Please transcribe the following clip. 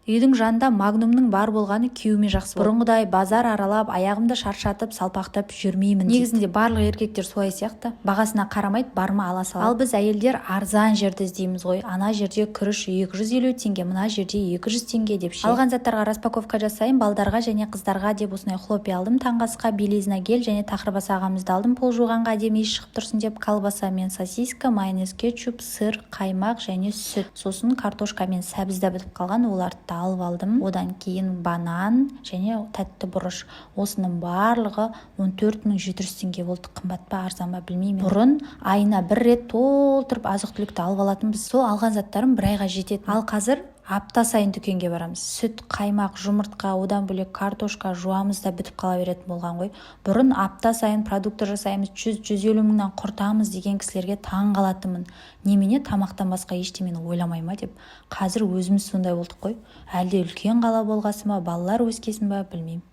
Үйдің жанында Магнумның бар болғаны күйеуіме жақсы болды. Бұрынғыдай базар аралап, аяғымды шаршатып, салпақтап жүрмеймін дейді. Негізінде барлық еркектер солай сияқты. Бағасына қарамайды, бар ма, ала салады. Ал біз, әйелдер, арзан жерді іздейміз ғой. Ана жерде күріш 250 теңге, мына жерде 200 теңге деп ше. Алған заттарға распаковка жасайын. Балдарға және қыздарға деп осындай хлопья алдым. Таңғы асқа Белизна гель және тақырбас ағамызды алдым. Пол жуғанға әдемі иіс шығып тұрсын деп. Колбаса мен сосиска, майонез, кетчуп, сыр, қаймақ және сүт. Сосын картошка мен сәбіз де бітіп қалған, оларды да алып алдым. Одан кейін банан және тәтті бұрыш. Осының барлығы 14 700 теңге болды. Қымбат па, арзан ба, білмеймін. Бұрын айына бір рет толтырып азық түлікті алып алатынбыз. Сол алған заттарым бір айға жететін. Ал қазір апта сайын дүкенге барамыз. Сүт, қаймақ, жұмыртқа, одан бөлек картошка жуамыз да, бітіп қала беретін болған ғой. Бұрын апта сайын продукты жасаймыз, 100-150 мыңнан құртамыз деген кісілерге таң қалатынмын, немене, тамақтан басқа ештемені ойламай ма деп. Қазір өзіміз сондай болдық қой. Әлде үлкен қала болғасы ма, балалар өскесін ба, білмеймін.